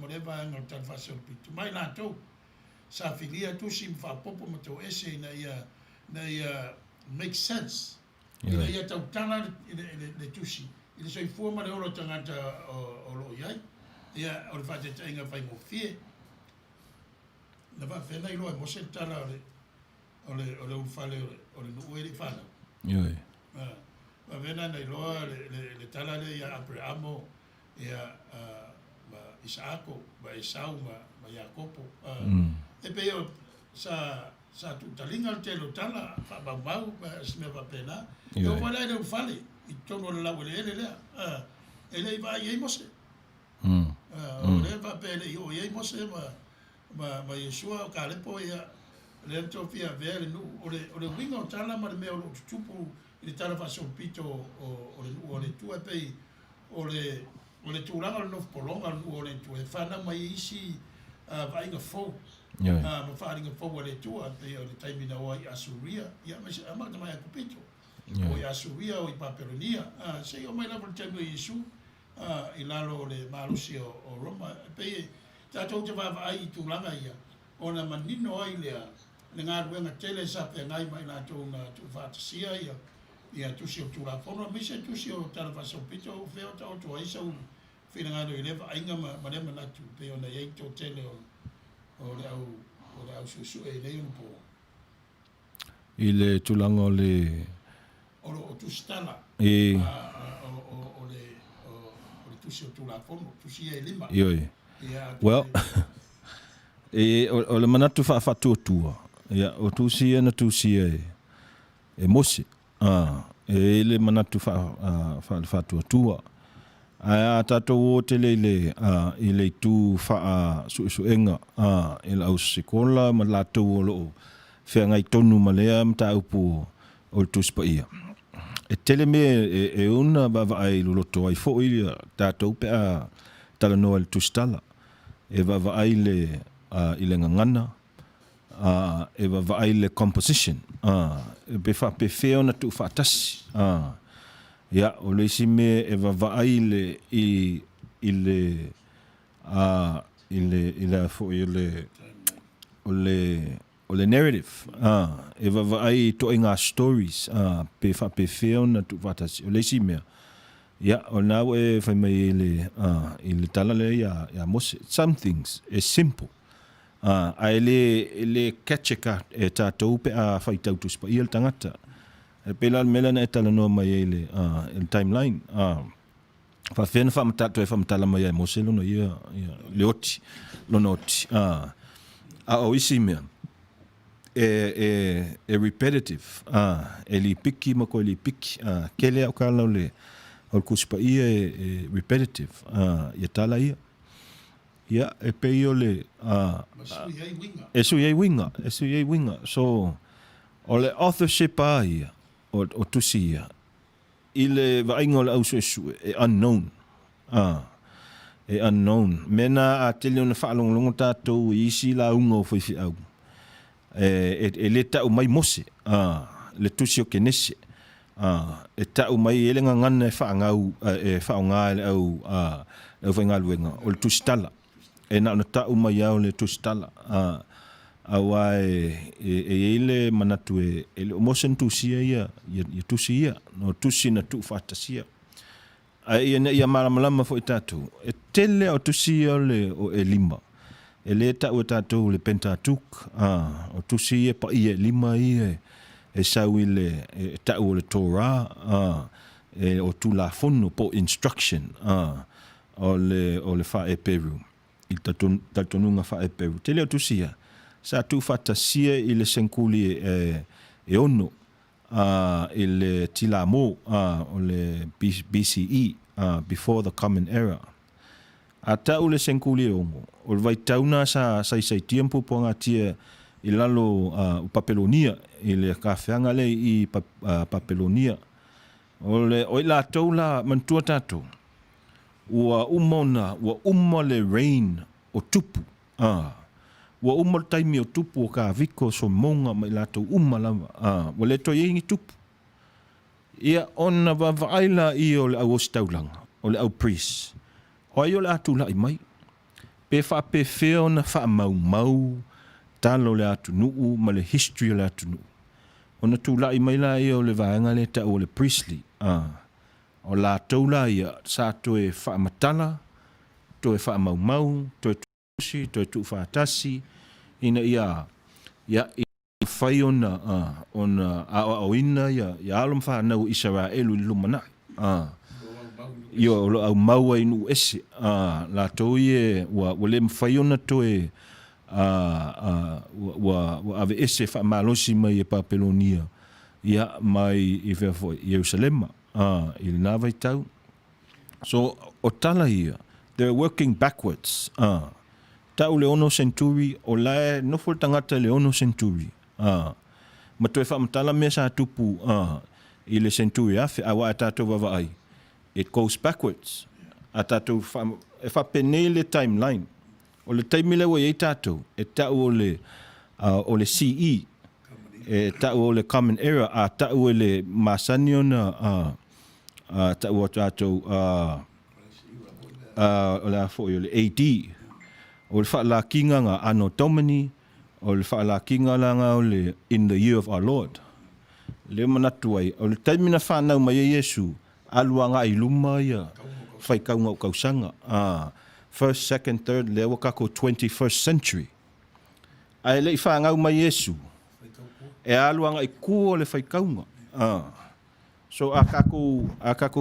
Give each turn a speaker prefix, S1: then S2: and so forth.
S1: ma lea vaega o le Tala Faasolopito, ma i latou sa filia tusi ma faaopoopo ma toese ina ia, ina ia make sense, ina ia tautala le, le, le tusi i le soifua ma le ola o tagata o lo o i ai. Ia, o le faataitaiga faigofie, na faapefea ona iloa e Mose le tala o le, o le, o le ulufale o le, o le nuu e le i fanau?
S2: Ioe.
S1: Faapefea ona iloa le, le, le tala lea ia Aperamo, ia, ma Isaako, ma Esau, ma, ma Iakopo. E pei o, sa, sa tuutaliga le tele o tala, faamaumau, ma se mea faapena. E oo foi la i le ulufale, i totonu o le laueleele lea, e le i vaai i ai Mose. O lea e faapea e le i oo i ai Mose ma, ma, ma Iosua o Kalepo, ia, lea na tofia avea le nuu. O le, o le uiga o tala ma le mea o lo o tutupu i le Tala Faasolopito o, o le nuu o le Atua, e pei o le, o le tulaga o le nofopologa o le nuu o le Atua, e fanau mai ai isi vaaiga fou ma faaaliga fou a le Atua, e pei o le taimi na o ai i Asuria, ia, aemaise amata mai Aikupito, o i Asuria, o i Papelonia, seia oo mai lava i le taimi o Iesu, i lalo o le malosi o Roma. E pei e tatou te vaavaai i tulaga ia, ona manino ai lea le galuega tele sa feagai ma i latou na tuufaatasia ia tusi o Tulafono aemaise tusi o Tala Faasolopito, o fea o taoto ai sau finagalo i lea vaaiga ma lea manatu e pei ona i ai le toatele o le au o le au suesue i nei onapo.
S2: I le tulaga o le.
S1: O lo o tusitala i o le o le tusi o Tulafono, tusi ia e lima.
S2: Ioe. Well, e, o, o le manatu faafaatuatua, ia, o tusi ia na tusia e, e Mose. Ah, e i le manatu faatuatua. Ae a tatou o tele i le, i le itu faasuesuega i le ausikola ma latou o lo o feagai tonu ma lea mataupu o le Tusi Paia, e tele mea e una vaavaai loloto ai foi tatou pe a talanoa i le tusitala. E vaavaai i le gagana, e vaavaai le composition, pe faapefea ona tuufaatasi. Ia, o le isi mea e vaavaai le, i, i le, i le, i le a foi o le, o le, o le narrative, e vaavaai i ituaiga stories, pe faapefea ona tuufaatasi. O le isi mea, ia, o lena ua e fai mai i le, i le tala lea ia, ia Mose, some things e simple. Ae le, e le catch e, ka, e tatou pe a faitau Tusi Paia le tagata. E pei la o le mea lea na e talanoa mai ai i le, i le timeline. Faafefea na faamatala, toe faamatala mai ai e Mose lona ia, ia le oti, lona oti. A o isi mea, e, e, e repetitive, e lipiki ma toe lipiki. Tele lava o tala o le, o le Tusi Paia e, e repetitive, ia tala ia. Ia, e pei o le,
S1: a, sui ai uiga.
S2: E sui ai uiga, e sui ai uiga. So, o le authorship a ia, o, o tusi ia, i le vaaiga o le au suesue, e unknown. A, e unknown. Mena a tele ona faalogologo tatou i isi lauga o faifeau, e, e, e le tau mai Mose, a, le tusi o Kenese. A, e tau mai e le gagana e faagau, e faaaoga e le au, a, le aufaigaluega, o le tusitala. E na ona tau mai lava o le tusitala. A, aua e, e, e i ai le manatu e, e le o Mose na tusia ia, ia, ia tusi ia, o tusi na tuufaatasia. Ae ina ia malamalama foi tatou, e tele o tusi ia o le o elima. E le tau e tatou le Pentateuch, a, o tusi ia paia elima ia e sau i le e tau o le Torah, a, e o Tulafono po o instruction, a, o le o le faa-Eperu, i le talitonuga faa-Eperu. Tele o tusi ia sa tuufaatasia i le senkuli e, e ono i le Tilamo o le BCE, Before the Common Era. A tau le senkuli e ono, o le vaitau na sa saisaitia ma puapuagatia i lalo o Papelonia, i le kafeaga lea i Papelonia. O le, o i latou la, manatua tatou, ua uma ona, ua uma le reign o tupu Ā, ua uma le taimi o tupu o Kaviko, Somoga ma i latou uma lava, ā, ua le toe i ai ni tupu. Ia, ona vaavaai laia o le au ositaulaga, o le au priest, o ai o le a tulai mai? Pe faapefea ona faamaumau tala o le atunuu ma le history o le atunuu? Ona tulai mai laia o le vaega lea e tau o le Priestley, a, o latou la ia sa toe faamatala, toe faamaumau, toe tusi, toe tuufaatasi ina ia, ia, mafai ona, ona aoaoina ia, ia alo ma fanau o Isaraelu i le lumanai. A, ioe, o lo o aumau ai i nuu ese, a, latou ia ua, ua le mafai ona toe, a, a, ua, ua, ua aveese faamalosi mai e Papelonia, ia, mai i fea foi, Ierusalema, a, i lena vaitau. So, o tala ia, they're working backwards, a, tau le 6 senturi, o la e nofo le tagata i le 6 senturi, a, ma toe faamatala mea sa tupu, a, i le senturi 1000, aua a tatou vaavaai, it goes backwards. A tatou fa, e faapenei le timeline. O le taimi lea ua i ai tatou, e tau o le, o le CE, e tau o le Common Era, a tau e le masani ona, a, tau o tatou, a, a, o le a foi, o le AD, o le faalakiga ga Anno Domini, o le faalakiga la ga o le in the year of our Lord. Lea manatu ai, o le taimi na fanau mai ai Iesu, alu agai i luma ia faitauga o tausaga. A, first, second, third, lea ua tatou 21st century. Ae le i fanau mai Iesu, e alu agai tua le faitauga. A, so a tatou, a tatou.